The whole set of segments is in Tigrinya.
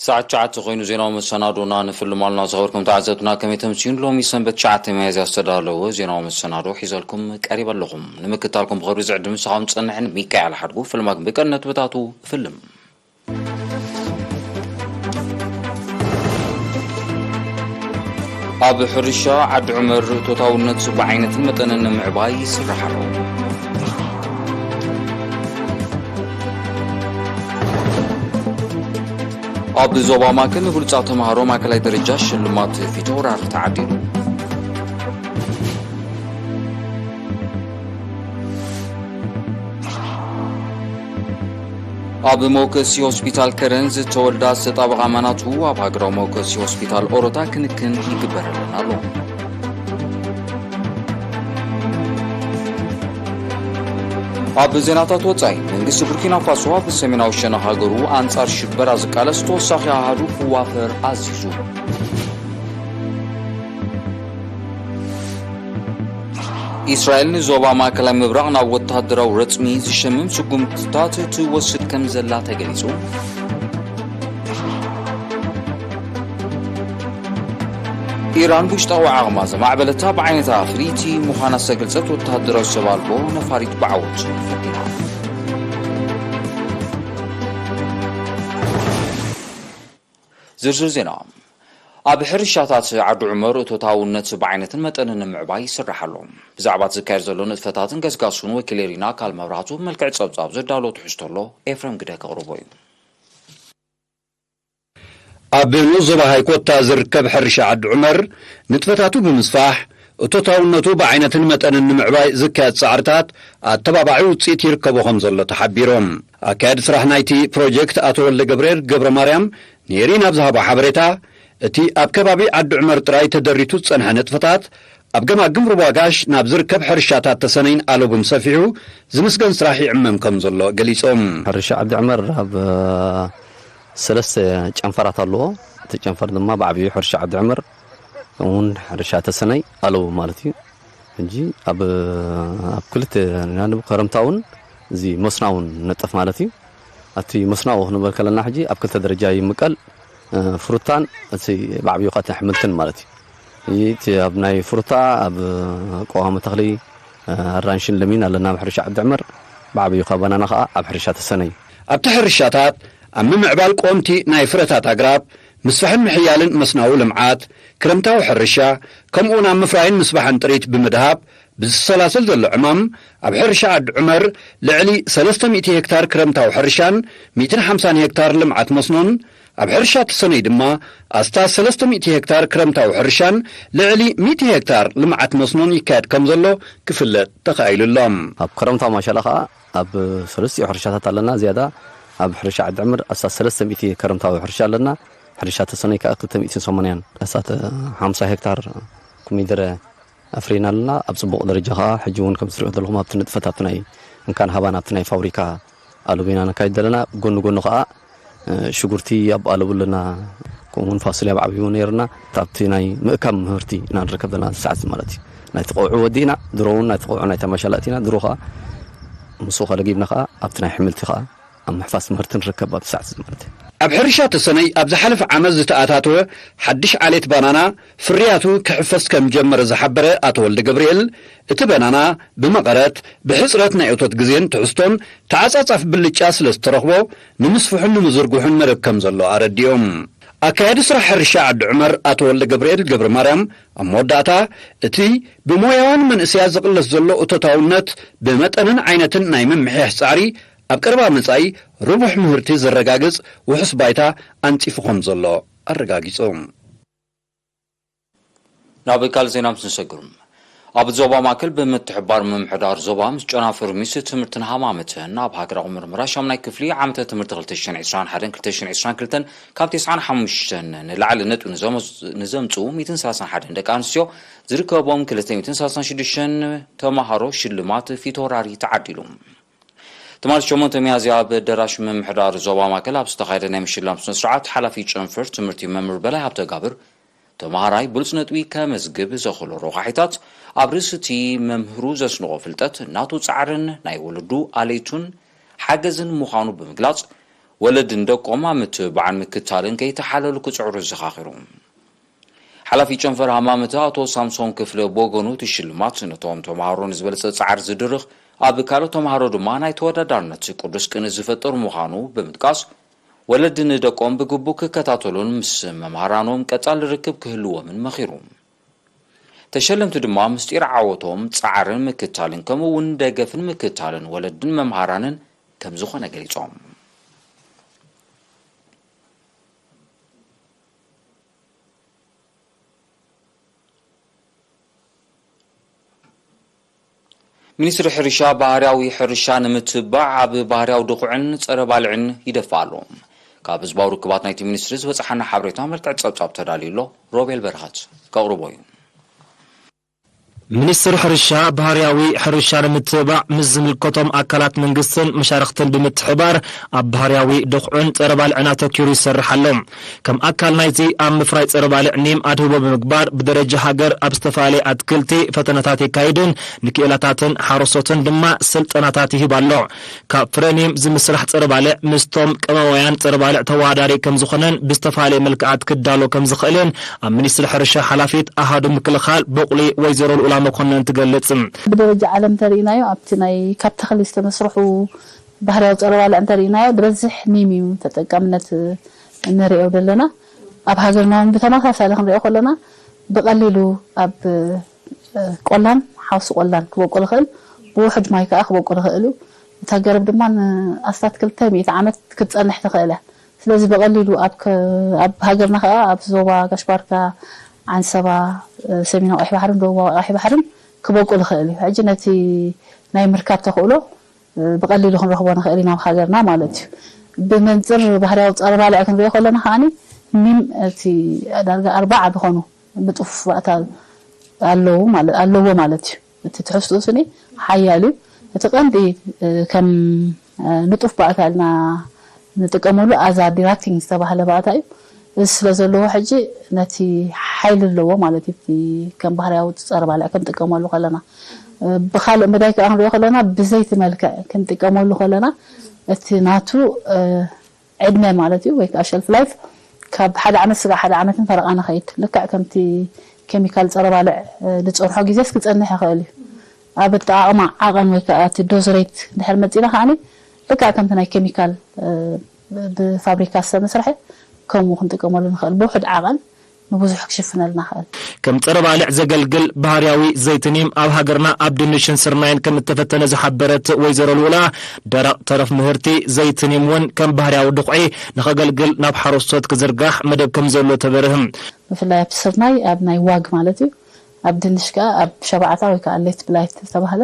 ሰዓት ትሽዓተ ኮይኑ ዜናዊ መሰናዶና ንፍልም ኣልና። ዝኸበርኩም ተዓዘብትና ከመይ ተምስዩን? ሎሚ ሰንበት ትሽዓተ ሚያዝያ ዝተዳለወ ዜናዊ መሰናዶ ሒዘልኩም ቀሪበ ኣለኹም። ንምክታልኩም ብኽብሪ ዝዕድም ምሳኹም ዝጸንሕን ሚካኤል ሓድጉ። ፍልማት ብቀን ነጥብታቱ ፍልም። ኣብ ሕርሻ ዓዲ ዑመር እቶታውነት ብዓይነትን መጠንን ንምዕባይ ይስራሕ ኣሎ። ኣብ ዞባ ማእከል ንብሉጻት ተምሃሮ ማእከላይ ደረጃ ሽልማት ፊት ኣውራሪ ተዓዲሉ። ኣብ መውከሲ ሆስፒታል ከረን ዝተወልዳ ዝተጣበቓ ኣማናቱ ኣብ ሃገራዊ መውከሲ ሆስፒታል ኦሮታ ክንክን ይግበረለን ኣሎ። ኣብ ዜናታት ወጻኢ፣ መንግስቲ ቡርኪና ፋሶ ኣብ ሰሜናዊ ሸነኽ ሃገሩ ኣንጻር ሽበራ ዝቃለስ ተወሳኺ ኣሃዱ ክዋፈር ኣዚዙ። እስራኤል ንዞባ ማእከላይ ምብራቕ ናብ ወተሃደራዊ ረጽሚ ዝሸምም ስጉምትታት ትወስድ ከም ዘላ ተገሊጹ። ኢራን ብውሽጣዊ ዓቕማ ዘማዕበለታ ብዓይነታ ፍልይቲ ምዃና ዝተገልጸት ወተሃደራዊ ሰብ ኣልቦ ነፋሪት ብዓወት ፈቲና። ዝርዝር ዜና። ኣብ ሕርሻታት ዓዲ ዑመር እቶታውነት ብዓይነትን መጠንን ንምዕባይ ይስራሕ ኣሎ። ብዛዕባ እቲ ዝካየድ ዘሎ ንጥፈታትን ገስጋሱን ወኪል ኤሪና ኣካል መብራህቱ መልክዕ ጸብጻብ ዘዳሎ ትሕዝቶ ኣሎ። ኤፍሬም ግደ ከቕርቦ እዩ። ኣብ ንኡስ ዞባ ሃይኮታ ዝርከብ ሕርሻ ዓዲ ዑመር ንጥፈታቱ ብምስፋሕ እቶታውነቱ ብዓይነትን መጠንን ንምዕባይ ዝካየድ ጻዕርታት ኣተባባዒ ውጽኢት ይርከቦ ከም ዘሎ ተሓቢሮም። ኣካያዲ ስራሕ ናይቲ ፕሮጀክት ኣቶ ወልደ ገብርኤል ገብረ ማርያም ንኤሪና ኣብ ዝሃቦ ሓበሬታ፣ እቲ ኣብ ከባቢ ዓዲ ዑመር ጥራይ ተደሪቱ ዝጸንሐ ንጥፈታት ኣብ ገማግም ሩባ ጋሽ ናብ ዝርከብ ሕርሻታት ተሰነይን ኣለቡን ሰፊሑ ዝምስገን ስራሕ ይዕመም ከም ዘሎ ገሊጾም። ሕርሻ ዓዲ ዕመር ኣብ ሰለስተ ጨንፈራት ኣለዎ። እቲ ጨንፈር ድማ ብዓብዩ ሕርሻ ዓዲ ዕመር እውን ሕርሻ ተሰነይ ኣለቡ ማለት እዩ። ሕጂ ኣብ ኣብ ክልተ ናብ ከረምታ እውን እዚ መስና እውን ነጠፍ ማለት እዩ። ኣብቲ መስናኡ ክንብል ከለና ሕጂ ኣብ ክልተ ደረጃ ይምቀል። እ፣ ፍሩታን እቲ ብዓብዩ ከኣ ኣሕምልትን ማለት እዩ። እቲ ኣብ ናይ ፍሩታ ኣብ ቀዋሚ ተኽሊ፣ እ፣ ኣራንሽን ለሚን ኣለና ኣብ ሕርሻ ዓዲ ዕመር ብዓብዩ ከኣ ባናና ከኣ ኣብ ሕርሻ ተሰነይ። ኣብቲ ሕርሻታት ኣብ ምምዕባል ቆምቲ ናይ ፍረታት ኣግራብ፣ ምስፋሕን ምሕያልን መስናዊ ልምዓት፣ ክረምታዊ ሕርሻ፣ ከምኡውን ኣብ ምፍራይን ምስፋሕን ጥሪት ብምድሃብ ብዝሰላሰል ዘሎ ዕማም፣ ኣብ ሕርሻ ዓዲ ዑመር ልዕሊ ሰለስተ ሚእቲ ሄክታር ክረምታዊ ሕርሻን ሚእትን ሓምሳን ሄክታር ልምዓት መስኖን፣ ኣብ ሕርሻ ተሰነይ ድማ ኣስታት ሰለስተ ሚእቲ ሄክታር ክረምታዊ ሕርሻን ልዕሊ ሚእቲ ሄክታር ልምዓት መስኖን ይካየድ ከም ዘሎ ክፍለጥ ተኻኢሉ ኣሎ። ኣብ ክረምታዊ ማሻላ ከኣ ኣብ ሰለስቲኡ ሕርሻታት ኣለና። ዝያዳ ኣብ ሕርሻ ዓዲ ዕምር ኣስታት ሰለስተ ሚእቲ ከረምታዊ ሕርሻ ኣለና። ሕርሻ ተሰነይ ከኣ ክልተ ሚእትን ሰማንያን ኣስታት ሓምሳ ሄክታር ኮሚደረ ኣፍሪና ኣለና። ኣብ ጽቡቕ ደረጃ ከኣ ሕጂ እውን ከም ትሪኦ ዘለኹም ኣብቲ ንጥፈት ኣብቲ ናይ እንካን ሃባን ኣብቲ ናይ ፋብሪካ ኣሉብ ኢና ነካይድ ዘለና። ጎኒ ጎኒ ከኣ፣ እ፣ ሽጉርቲ ኣብ ኣለቡ ኣለና። ከምኡ እውን ፋሶልያ ብዓብዩ ነይርና። ኣብቲ ናይ ምእካብ ምህርቲ ኢና ንርከብ ዘለና ኣብዚ ሰዓት እዚ ማለት እዩ። ናይቲ ቆውዒ ወዲእና፣ ድሮ እውን ናይቲ ቆውዒ ናይ ተማሻላ ኣእቲና፣ ድሮ ከኣ ምስኡ ከለጊብና ከኣ ኣብቲ ናይ ኣሕምልቲ ከኣ ኣብ ምሕፋስ ምህርቲ ንርከብ ኣብዚ ሰዓት እዚ ማለት እዩ። ኣብ ሕርሻ ተሰነይ ኣብ ዝሓለፈ ዓመት ዝተኣታተወ ሓድሽ ዓሌት ባናና ፍርያቱ ክሕፈስ ከም ጀመረ ዝሓበረ ኣቶ ወልደ ገብርኤል፣ እቲ በናና ብመቐረት፣ ብሕጽረት ናይ እቶት ግዜን ትሕዝቶን ተዓጻጻፊ ብልጫ ስለ ዝተረኽቦ፣ ንምስፍሑን ንምዝርግሑን መደብ ከም ዘሎ ኣረዲኦም። ኣካያዲ ስራሕ ሕርሻ ዓዲ ዑመር ኣቶ ወልደ ገብርኤል ገብረ ማርያም ኣብ መወዳእታ፣ እቲ ብሞያውያን መንእሰያት ዝቕለስ ዘሎ እቶታውነት ብመጠንን ዓይነትን ናይ ምምሕያሽ ጻዕሪ ኣብ ቀረባ መጻኢ ርቡሕ ምህርቲ ዘረጋግጽ ውሑስ ባይታ ኣንጺፉ ከም ዘሎ ኣረጋጊጹ። ናብ ካልእ ዜና ምስ ንሰግር፣ ኣብ ዞባ ማእከል ብምትሕብባር ምምሕዳር ዞባ ምስ ጨናፍር ሚኒስትሪ ትምህርትን ሃማመተን ኣብ ሃገራዊ ምርምራ ሻምናይ ክፍሊ ዓመተ ትምህርቲ ክልተ ሽሕን ዕስራን ሓደን ክልተ ሽሕን ዕስራን ክልተን ካብ ተስዓን ሓሙሽተን ንላዕሊ ነጥቢ ንዘመዝ-፣ ንዘምጽኡ ሚእትን ሰላሳን ሓደን ደቂ ኣንስትዮ ዝርከቦም ክልተ ሚእትን ሰላሳን ሽዱሽተን ተማሃሮ ሽልማት ፊት ኣውራሪ ተዓዲሉ። ትማሊ ሸሞንተ ሚያዝያ ኣብ ኣዳራሽ ምምሕዳር ዞባ ማእከል ኣብ ዝተኻየደ ናይ ምሽላም ስነ ስርዓት፣ ሓላፊ ጨንፈር ትምህርቲ መምህር በላይ ሃብተጋብር፣ ተማሃራይ ብሉጽ ነጥቢ ከመዝግብ ዘኽእሎ ረቋሒታት ኣብ ርእሲ እቲ መምህሩ ዘስንቖ ፍልጠት ናቱ ጻዕርን ናይ ወለዱ ኣለይቱን ሓገዝን ምዃኑ ብምግላጽ፣ ወለድን ደቆም ኣብ ምትብባዕን ምክታልን ከይተሓለሉ ክጽዕሩ ዘኻኺሩ። ሓላፊ ጨንፈር ሃማመተ ኣቶ ሳምሶን ክፍለ ብወገኑ፣ እቲ ሽልማት ነቶም ተምሃሮ ንዝበለጸ ጻዕሪ ዝድርኽ፣ ኣብ ካልኦት ተምሃሮ ድማ ናይ ተወዳዳርነት ቅዱስ ቅኒ ዝፈጥር ምዃኑ ብምጥቃስ፣ ወለዲ ንደቆም ብግቡእ ክከታተሉን ምስ መምሃራኖም ቀጻሊ ርክብ ክህልዎምን መኺሩ። ተሸለምቲ ድማ ምስጢር ዓወቶም ጻዕርን ምክታልን ከምኡ እውን ደገፍን ምክታልን ወለድን መምሃራንን ከም ዝኾነ ገሊጾም። ሚኒስትሪ ሕርሻ ባህርያዊ ሕርሻ ንምትብባዕ ኣብ ባህርያዊ ድኹዕን ጸረ ባልዕን ይደፍእ ኣሎ። ካብ ህዝባዊ ርክባት ናይቲ ሚኒስትሪ ዝበጽሓና ሓበሬታ መልክዕ ጸብጻብ ተዳልዩ ኣሎ። ሮቤል በረኸት ከቕርቦ እዩ። ሚኒስትሪ ሕርሻ ባህርያዊ ሕርሻ ንምትብባዕ ምስ ዝምልከቶም ኣካላት መንግስትን መሻርኽትን ብምትሕባር ኣብ ባህርያዊ ድኹዕን ጸረ ባልዕን ኣተኪሩ ይሰርሕ ኣሎ። ከም ኣካል ናይዚ ኣብ ምፍራይ ጸረ ባልዕ ኒም ኣድህቦ ብምግባር ብደረጃ ሃገር ኣብ ዝተፈላለየ ኣትክልቲ ፈተነታት የካይድን ንክእለታትን ሓረስቶትን ድማ ስልጠናታት ይህብ ኣሎ። ካብ ፍረ ኒም ዝምስራሕ ጸረ ባልዕ ምስቶም ቀመማውያን ጸረ ባልዕ ተወዳዳሪ ከም ዝኾነን ብዝተፈላለየ መልክዓት ክዳሎ ከም ዝኽእልን ኣብ ሚኒስትሪ ሕርሻ ሓላፊት ኣሃዱ ምክልኻል በቑሊ ወይዘሮ ልኡላ መኮነን ትገልጽ። ብደረጃ ዓለም እንተሪእናዮ ኣብቲ ናይ ካብ ተኽሊ ዝተመስርሑ ባህርያዊ ጸረ ባልዕ እንተሪእናዮ ዝበዝሕ ኒም እዩ ተጠቃምነት እንሪኦ ዘለና። ኣብ ሃገርና እውን ብተመሳሳሊ ክንሪኦ ከለና ብቐሊሉ ኣብ ቆላን ሓውሲ ቆላን ክበቁል ይኽእል፣ ብውሑድ ማይ ከዓ ክበቁል ይኽእል እዩ። እታ ገረብ ድማ ንኣስታት ክልተ ሚእቲ ዓመት ክትጸንሕ ትኽእል እያ። ስለዚ ብቐሊሉ ኣብ ከ- ኣብ ሃገርና ከዓ ኣብ ዞባ ጋሽ ባርካ፣ ዓንሰባ፣ ሰሜናዊ ቀይሕ ባሕርን ደቡባዊ ቀይሕ ባሕርን ክበቁል ይኽእል እዩ። ሕጂ ነቲ ናይ ምርካብ ተኽእሎ ብቐሊሉ ክንረኽቦ ንኽእል ኢና ኣብ ሃገርና ማለት እዩ። ብመንፅር ባህርያዊ ፀረ ባልዕ ክንሪኦ ከለና ከዓኒ ኒም እቲ ዳርጋ ኣርባዓ ዝኾኑ ንጡፍ ባእታ ኣለዉ ማለት ኣለዎ ማለት እዩ። እቲ ትሕዝትኡ ስኒ ሓያል እዩ። እቲ ቀንዲ ከም ንጡፍ ባእታ ኢልና ንጥቀመሉ ኣዛዲራክቲን ዝተባህለ ባእታ እዩ። እዚ ስለ ዘለዎ ሕጂ ነቲ ሓይሊ ኣለዎ ማለት እዩ። እቲ ከም ባህርያዊ ጸረ ባልዕ ክንጥቀመሉ ከለና ብኻልእ መዳይ ከዓ ክንሪኦ ከለና ብዘይቲ መልክዕ ክንጥቀመሉ ከለና እቲ ናቱ ዕድመ ማለት እዩ ወይ ከዓ ሸልፍ ላይፍ ካብ ሓደ ዓመት ስጋብ ሓደ ዓመትን ፈረቓ ንኸይድ ልክዕ ከምቲ ኬሚካል ጸረ ባልዕ ዝጸንሖ ግዜስ ክጸንሕ ይኽእል እዩ። ኣብ ኣጠቓቕማ ዓቐን ወይ ከዓ እቲ ዶዝ ሬት እንድሕር መጺና ከዓኒ ልክዕ ከምቲ ናይ ኬሚካል ብፋብሪካ ዝተመስርሐ ከምኡ ክንጥቀመሉ ንኽእል ብውሕድ ዓቐን ንብዙሕ ክሽፍነልና ክእል። ከም ጸረ ባልዕ ዘገልግል ባህርያዊ ዘይቲ ኒም ኣብ ሃገርና ኣብ ድንሽን ስርናይን ከም እተፈተነ ዝሓበረት ወይዘሮ ልኡላ፣ ደረቕ ተረፍ ምህርቲ ዘይቲ ኒም እውን ከም ባህርያዊ ድኹዒ ንኸገልግል ናብ ሓረስቶት ክዝርጋሕ መደብ ከም ዘሎ ተበርህ። ብፍላይ ኣብ ስርናይ ኣብ ናይ ዋግ ማለት እዩ፣ ኣብ ድንሽ ከዓ ኣብ ሸባዕታ ወይ ከዓ ሌት ብላይት ዝተባህለ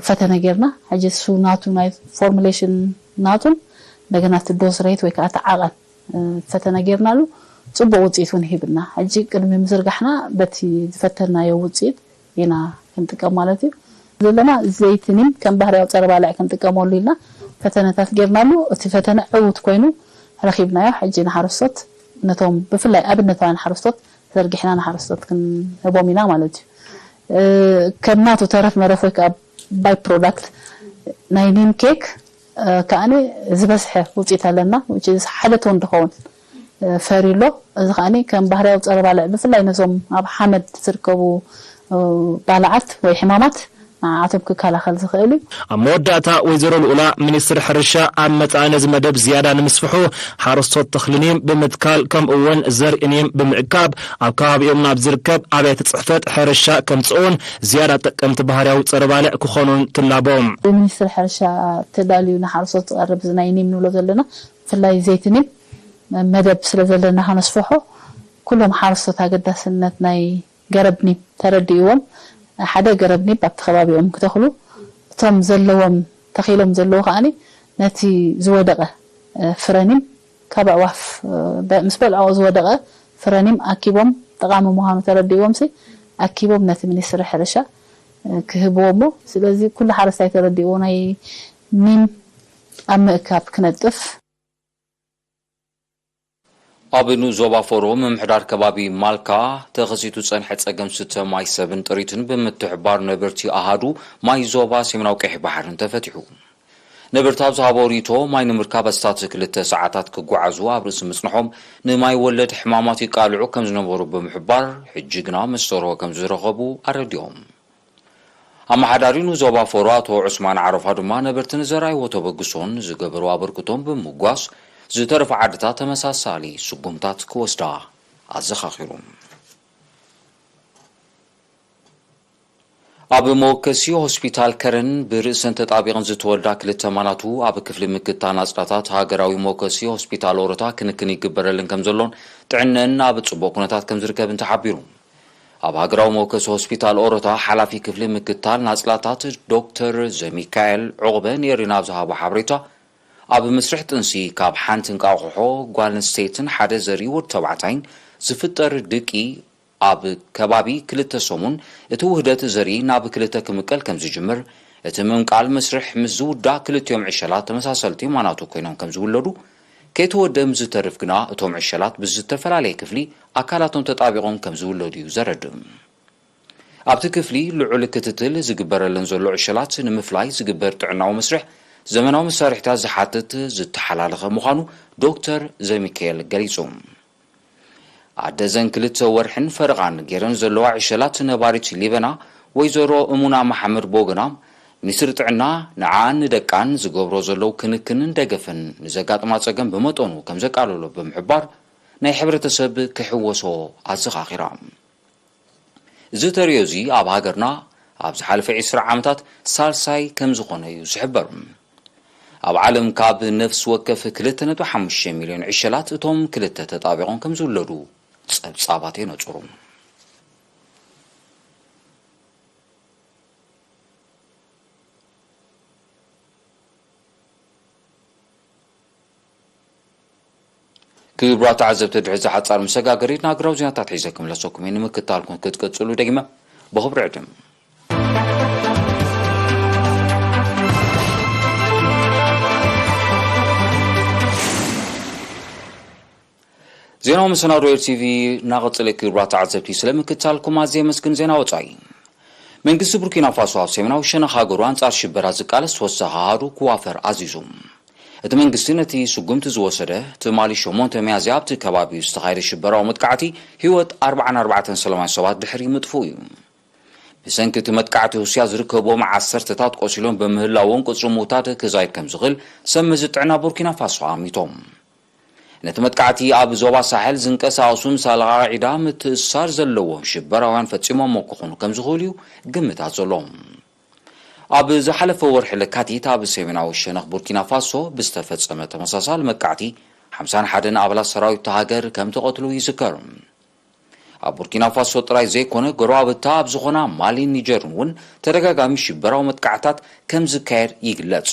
ፈተነ ጌርና። ሕጂ እሱ ናቱ ናይ ፎርሙሌሽን ናቱን እንደገና እቲ ዶዝ ሬት ወይ ከዓ እቲ ዓቐን ፈተነ ጌርናሉ፣ ጽቡቕ ውጽኢት እውን ሂብና። ሕጂ ቅድሚ ምዝርጋሕና በቲ ዝፈተንናዮ ውጽኢት ኢና ክንጥቀም ማለት እዩ ዘለና። ዘይቲ ኒም ከም ባህርያዊ ጸረ ባልዕ ክንጥቀመሉ ኢልና ፈተነታት ጌርናሉ። እቲ ፈተነ ዕዉት ኮይኑ ረኺብናዮ። ሕጂ ንሓረስቶት ነቶም ብፍላይ ኣብነታውያን ሓረስቶት ዘርጊሕና ንሓረስቶት ክንህቦም ኢና ማለት እዩ። ከም ናቱ ተረፍ መረፍ ወይ ከዓ ባይ ፕሮዳክት ናይ ኒም ኬክ ከዓኒ ዝበዝሐ ውፅኢት ኣለና። ሓደ ቶን ዝኸውን ፈሪ ኣሎ። እዚ ከዓኒ ከም ባህርያዊ ፀረ ባልዕ ብፍላይ ነዞም ኣብ ሓመድ ዝርከቡ ባልዓት ወይ ሕማማት ንዓቶም ክከላኸል ዝኽእል እዩ። ኣብ መወዳእታ ወይዘሮ ልኡላ፣ ሚኒስትሪ ሕርሻ ኣብ መጻኢ ነዚ መደብ ዝያዳ ንምስፍሑ ሓረስቶት ተኽሊ ኒም ብምትካል ከምኡ እውን ዘርኢ ኒም ብምእካብ ኣብ ከባቢኦም ናብ ዝርከብ ኣብያተ ጽሕፈት ሕርሻ ከምጽኡን ዝያዳ ጠቀምቲ ባህርያዊ ጸረ ባልዕ ክኾኑን ትላቦም። ብሚኒስትሪ ሕርሻ ተዳልዩ ንሓረስቶት ዝቐርብ እዚ ናይ ኒም ንብሎ ዘለና ብፍላይ ዘይቲ ኒም መደብ ስለ ዘለና ከነስፍሖ ኩሎም ሓረስቶት ኣገዳስነት ናይ ገረብ ኒብ ተረዲእዎም ሓደ ገረብ ኒብ ኣብቲ ከባቢኦም ክተኽሉ እቶም ዘለዎም ተኺሎም ዘለዉ ከዓኒ ነቲ ዝወደቐ ፍረኒም ካብ ኣዕዋፍ ምስ በልዕኦ ዝወደቐ ፍረኒም ኣኪቦም ጠቓሚ ምዃኑ ተረዲእዎም ሲ ኣኪቦም ነቲ ሚኒስትሪ ሕርሻ ክህብዎ እሞ ስለዚ ኩሉ ሓረስታይ ተረዲእዎ ናይ ኒም ኣብ ምእካብ ክነጥፍ ኣብ ንኡስ ዞባ ፎሮ ምምሕዳር ከባቢ ማልካ ተኸሲቱ ዝጸንሐ ጸገም ስተ ማይ ሰብን ጥሪትን ብምትሕብባር ነበርቲ ኣሃዱ ማይ ዞባ ሰሜናዊ ቀይሕ ባሕርን ተፈቲሑ። ነበርቲ ኣብ ዝሃቦ ርእይቶ፣ ማይ ንምርካብ ኣስታት ክልተ ሰዓታት ክጓዓዙ ኣብ ርእሲ ምጽንሖም፣ ንማይ ወለድ ሕማማት ይቃልዑ ከም ዝነበሩ ብምሕባር፣ ሕጂ ግና መስተርሆ ከም ዝረኸቡ ኣረዲኦም። ኣመሓዳሪ ንዞባ ፎሮ ኣቶ ዑስማን ዓረፋ ድማ፣ ነበርቲ ንዘርኣይዎ ተበግሶን ዝገበርዎ ኣበርክቶን ብምጓስ፣ ዝተረፉ ዓድታት ተመሳሳሊ ስጉምታት ክወስዳ ኣዘኻኺሩ። ኣብ መወከሲ ሆስፒታል ከረን ብርእሰን ተጣቢቐን ዝተወልዳ ክልተ ማናቱ፣ ኣብ ክፍሊ ምክትታል ናጽላታት ሃገራዊ መወከሲ ሆስፒታል ኦሮታ ክንክን ይግበረለን ከም ዘሎን ጥዕነን ኣብ ጽቡቕ ኩነታት ከም ዝርከብን ተሓቢሩ። ኣብ ሃገራዊ መወከሲ ሆስፒታል ኦሮታ ሓላፊ ክፍሊ ምክትታል ናጽላታት ዶክተር ዘሚካኤል ዑቕበ ንኤሪና ኣብ ዝሃቦ ሓበሬታ፣ ኣብ መስርሕ ጥንሲ ካብ ሓንቲ እንቃቑሖ ጓል ኣንስተይትን ሓደ ዘርኢ ወዲ ተባዕታይን ዝፍጠር ድቂ፣ ኣብ ከባቢ ክልተ ሰሙን እቲ ውህደት ዘርኢ ናብ ክልተ ክምቀል ከም ዝጅምር፣ እቲ ምምቃል መስርሕ ምስ ዝውዳእ ክልቲኦም ዕሸላት ተመሳሰልቲ ማናቱ ኮይኖም ከም ዝውለዱ፣ ከይተወደም ዝተርፍ ግና እቶም ዕሸላት ብዝተፈላለየ ክፍሊ ኣካላቶም ተጣቢቖም ከም ዝውለዱ እዩ ዘረድእ። ኣብቲ ክፍሊ ልዑል ክትትል ዝግበረለን ዘሎ ዕሸላት ንምፍላይ ዝግበር ጥዕናዊ መስርሕ ዘመናዊ መሳርሒታት ዝሓትት ዝተሓላለኸ ምዃኑ ዶክተር ዘሚካኤል ገሊጹ። ኣደ ዘን ክልተ ወርሕን ፈረቓን ገይረን ዘለዋ ዕሸላት ነባሪት ሊበና ወይዘሮ እሙና መሓመድ ቦገና፣ ሚኒስትሪ ጥዕና ንዓን ንደቃን ዝገብሮ ዘለዉ ክንክንን ደገፍን ንዘጋጥማ ጸገም ብመጠኑ ከም ዘቃለሎ ብምሕባር፣ ናይ ሕብረተሰብ ክሕወሶ ኣዘኻኺራ። እዚ ተርእዮ እዚ ኣብ ሃገርና ኣብ ዝሓለፈ ዕስራ ዓመታት ሳልሳይ ከም ዝኾነ እዩ ዝሕበር። ኣብ ዓለም ካብ ነፍሲ ወከፍ ክልተ ነጥቢ ሓሙሽተ ሚልዮን ዕሸላት እቶም ክልተ ተጣቢቖም ከም ዝውለዱ ጸብጻባት የነጽሩ። ክቡራት ተዓዘብቲ፣ ድሕሪ እዚ ሓጻር መሰጋገሪት ንሃገራዊ ዜናታት ሒዘ ክምለሰኩም እየ። ንምክትታልኩም ክትቅጽሉ ደጊመ ብኽብሪ ዕድም። ዜናዊ መሰናዶ ኤል ቲ ቪ እናቐጸለ። ክቡራት ተዓዘብቲ፣ ስለ ምክትታልኩም ኣዝየ የመስግን። ዜና ወጻኢ። መንግስቲ ቡርኪና ፋሶ ኣብ ሰሜናዊ ሸነኽ ሃገሩ ኣንጻር ሽበራ ዝቃለስ ተወሳኺ ኣሃዱ ክዋፈር ኣዚዙ። እቲ መንግስቲ ነቲ ስጉምቲ ዝወሰደ፣ ትማሊ ሸሞንተ ሚያዝያ ኣብቲ ከባቢ ዝተኻየደ ሽበራዊ መጥቃዕቲ ህይወት ኣርባዓን ኣርባዕተን ሰላማውያን ሰባት ድሕሪ ምጥፍኡ እዩ። ብሰንኪ እቲ መጥቃዕቲ ሩስያ ዝርከብዎም ዓሰርተታት ቆሲሎም ብምህላዎም፣ ቁጽሪ ምዉታት ክዛይድ ከም ዝኽእል ሰብ መዚ ጥዕና ቡርኪና ፋሶ ኣሚቶም። ነቲ መጥቃዕቲ ኣብ ዞባ ሳሕል ዝንቀሳቐሱ ምስ ኣልቃዒዳ ምትእስሳር ዘለዎም ሽበራውያን ፈጺሞሞ ክኾኑ ከም ዝኽእሉ እዩ ግምታት ዘሎ። ኣብ ዝሓለፈ ወርሒ ለካቲት ኣብ ሰሜናዊ ሸነኽ ቡርኪና ፋሶ ብዝተፈጸመ ተመሳሳሊ መጥቃዕቲ ሓምሳን ሓደን ኣባላት ሰራዊት እታ ሃገር ከም ተቐትሉ ይዝከር። ኣብ ቡርኪና ፋሶ ጥራይ ዘይኮነ፣ ጎረባብታ ኣብ ዝኾና ማሊን ኒጀርን እውን ተደጋጋሚ ሽበራዊ መጥቃዕታት ከም ዝካየድ ይግለጽ።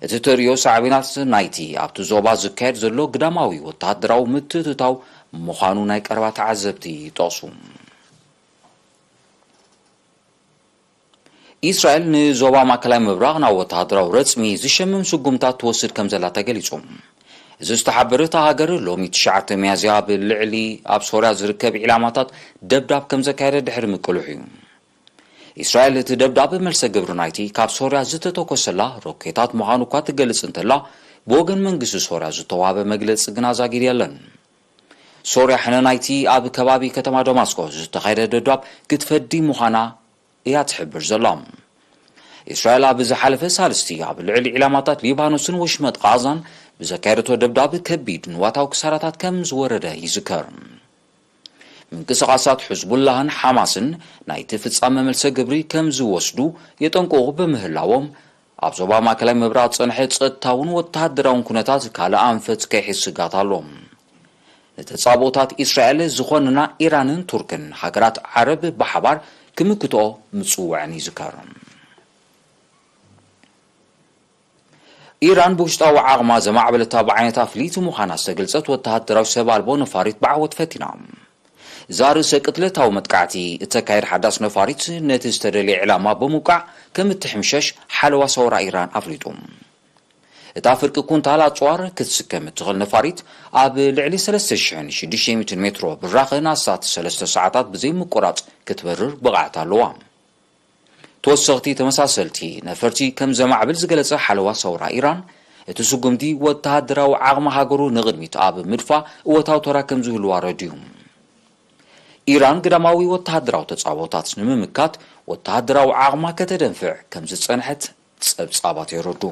እቲ ተርእዮ ሳዕቤናት ናይቲ ኣብቲ ዞባ ዝካየድ ዘሎ ግዳማዊ ወተሃደራዊ ምትእትታው ምዃኑ ናይ ቀረባ ተዓዘብቲ ይጠቕሱ። ኢስራኤል ንዞባ ማእከላይ ምብራቕ ናብ ወተሃደራዊ ረጽሚ ዝሸምም ስጉምታት ትወስድ ከም ዘላ ተገሊጹ። እዚ ዝተሓበረ፣ እታ ሃገር ሎሚ ትሽዓተ ሚያዝያ ኣብ ልዕሊ ኣብ ሶርያ ዝርከብ ዒላማታት ደብዳብ ከም ዘካየደ ድሕሪ ምቅልሑ እዩ። ኢስራኤል እቲ ደብዳብ መልሰ ግብሪ ናይቲ ካብ ሶርያ ዝተተኮሰላ ሮኬታት ምዃኑ እኳ ትገልጽ እንተላ፣ ብወገን መንግስቲ ሶርያ ዝተዋህበ መግለጺ ግና ዛጊድ የለን። ሶርያ ሕነ ናይቲ ኣብ ከባቢ ከተማ ደማስቆ ዝተኻየደ ደብዳብ ክትፈዲ ምዃና እያ ትሕብር ዘላ። ኢስራኤል ኣብ ዝሓለፈ ሳልስቲ ኣብ ልዕሊ ዒላማታት ሊባኖስን ወሽመጥ ቃዛን ብዘካየደቶ ደብዳብ ከቢድ ንዋታዊ ክሳራታት ከም ዝወረደ ይዝከር። ምንቅስቓሳት ሕዝቡላህን ሓማስን ናይቲ ፍጻመ መልሰ ግብሪ ከም ዝወስዱ የጠንቅቑ ብምህላዎም፣ ኣብ ዞባ ማእከላይ ምብራቕ ዝጸንሐ ጸጥታውን ወተሃደራውን ኩነታት ካልእ ኣንፈት ከይሕዝ ስግኣት ኣሎ። ንተጻብኦታት ኢስራኤል ዝኾንና ኢራንን ቱርክን ሃገራት ዓረብ ብሓባር ክምክትኦ ምጽውዐን ይዝከር። ኢራን ብውሽጣዊ ዓቕማ ዘማዕበለታ ብዓይነታ ፍልይቲ ምዃና ዝተገልጸት ወተሃደራዊ ሰብ ኣልቦ ነፋሪት ብዓወት ፈቲና። እዛ ርእሰ ቅትለታዊ መጥቃዕቲ እተካየድ ሓዳስ ነፋሪት ነቲ ዝተደልየ ዕላማ ብምውቃዕ ከም እትሕምሸሽ ሓለዋ ሰውራ ኢራን ኣፍሊጡ። እታ ፍርቂ ኩንታል ኣጽዋር ክትስከም እትኽእል ነፋሪት ኣብ ልዕሊ ሰለስተ ሽሕን ሽዱሽተ ሚእትን ሜትሮ ብራኸ ንኣስታት ሰለስተ ሰዓታት ብዘይ ምቁራጽ ክትበርር ብቕዓት ኣለዋ። እቶ ብወሰኽቲ ተመሳሰልቲ ነፈርቲ ከም ዘማዕብል ዝገለጸ ሓለዋ ሰውራ ኢራን፣ እቲ ስጉምቲ ወተሃደራዊ ዓቕሚ ሃገሩ ንቕድሚት ኣብ ምድፋእ እወታዊ ተራ ከም ዝህልዋ ረድዩ። ኢራን ግዳማዊ ወተሃደራዊ ተጻቦታት ንምምካት ወተሃደራዊ ዓቕማ ከተደንፍዕ ከም ዝጸንሐት ጸብጻባት የረዱ።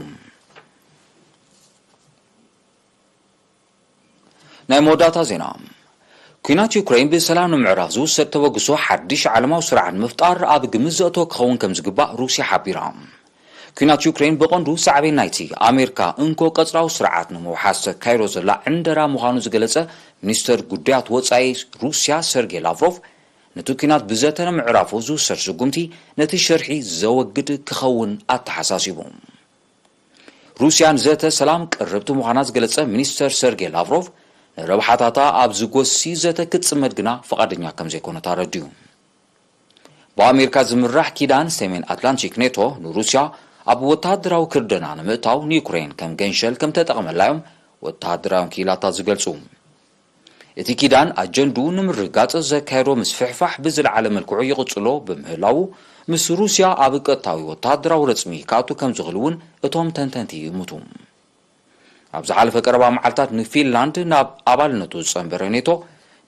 ናይ መወዳእታ ዜና። ኲናት ዩክሬን ብሰላም ንምዕራፍ ዝውሰድ ተበግሶ ሓድሽ ዓለማዊ ስርዓት ንምፍጣር ኣብ ግምት ዘእቶ ክኸውን ከም ዝግባእ ሩስያ ሓቢራ። ኲናት ዩክሬን ብቐንዱ ሳዕቤን ናይቲ ኣሜሪካ እንኮ ቀጽራዊ ስርዓት ንምውሓስ ተካይዶ ዘላ ዕንደራ ምዃኑ ዝገለጸ ሚኒስተር ጉዳያት ወጻኢ ሩስያ ሰርጌ ላቭሮቭ፣ ነቲ ኲናት ብዘተ ንምዕራፉ ዝውሰድ ስጉምቲ ነቲ ሸርሒ ዘወግድ ክኸውን ኣተሓሳሲቡ። ሩስያ ንዘተ ሰላም ቅርብቲ ምዃና ዝገለጸ ሚኒስተር ሰርጌ ላቭሮቭ፣ ንረብሓታታ ኣብ ዝጎሲ ዘተ ክትጽመድ ግና ፍቓደኛ ከም ዘይኮነት ኣረድዩ። ብኣሜሪካ ዝምራሕ ኪዳን ሰሜን ኣትላንቲክ ኔቶ ንሩስያ ኣብ ወተሃደራዊ ክርደና ንምእታው ንዩክሬን ከም ገንሸል ከም ተጠቕመላ እዮም ወተሃደራውያን ክኢላታት ዝገልጹ። እቲ ኪዳን ኣጀንድኡ ንምርግጋጽ ዘካየዶ ምስፍሕፋሕ ብዝለዓለ መልክዑ ይቕጽሎ ብምህላዉ፣ ምስ ሩስያ ኣብ ቀጥታዊ ወተሃደራዊ ረጽሚ ክኣቱ ከም ዝኽእል እውን እቶም ተንተንቲ ይእምቱ። ኣብ ዝሓለፈ ቀረባ መዓልታት ንፊንላንድ ናብ ኣባልነቱ ዝጸንበረ ኔቶ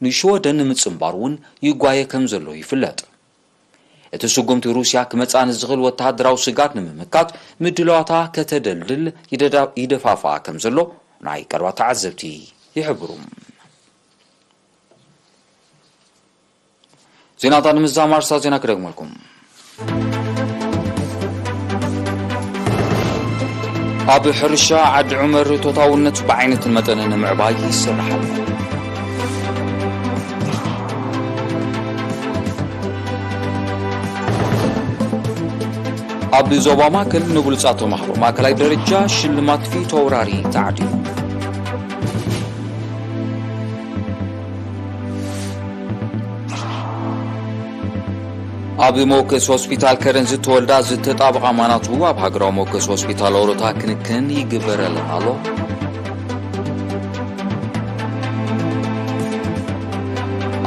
ንሽወደን ንምጽንባር እውን ይጓየ ከም ዘሎ ይፍለጥ። እቲ ስጉምቲ ሩስያ ክመጽኣ ንዝኽእል ወተሃደራዊ ስግኣት ንምምካት ምድላዋታ ከተደልድል ይደዳ-፣ ይደፋፍኣ ከም ዘሎ ናይ ቀረባ ተዓዘብቲ ይሕብሩ። ዜናታት ንምዝዛም ኣርእስታት ዜና ክደግመልኩም። ኣብ ሕርሻ ዓዲ ዑመር እቶታውነት ብዓይነትን መጠንን ንምዕባይ ይስራሕ ኣሎ። ኣብ ዞባ ማእከል ንብሉጻት ተማሃሮ ማእከላይ ደረጃ ሽልማት ፊት ኣውራሪ ተዓዲሉ። ኣብ መወከሲ ሆስፒታል ከረን ዝተወልዳ ዝተጣበቓ ማናቱ ኣብ ሃገራዊ መወከሲ ሆስፒታል ኣውሮታ ክንክን ይግበረለን ኣሎ።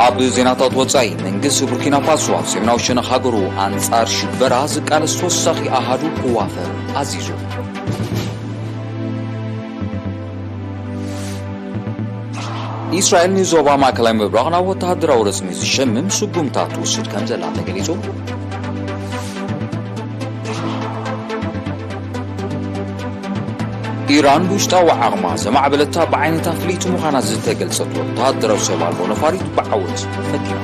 ኣብ ዜናታት ወጻኢ፣ መንግስቲ ቡርኪና ፋሶ ኣብ ሰሜናዊ ሸነኽ ሃገሩ ኣንጻር ሽበራ ዝቃለስ ተወሳኺ ኣሃዱ ክዋፈር ኣዚዙ። እስራኤል ንዞባ ማእከላይ ምብራቕ ናብ ወተሃደራዊ ረጽሚ ዝሸምም ስጉምታት ትውስድ ከም ዘላ ተገሊጹ። ኢራን ብውሽጣዊ ዓቕማ ዘማዕበለታ ብዓይነታ ፍልይቲ ምዃና ዝተገልጸት ወተሃደራዊ ሰብ ኣልቦ ነፋሪት ብዓወት ፈቲና።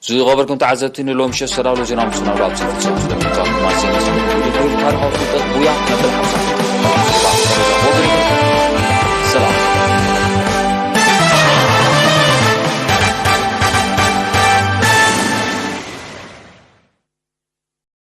ዝኸበርኩም ተዓዘብቲ፣ ንሎሚ ምሸት ዝተዳለወ ዜና ምስናሉ ኣብዚ ፍጻመ። ስለምንታኹም ኣዘና ውድድር ታሪኻዊ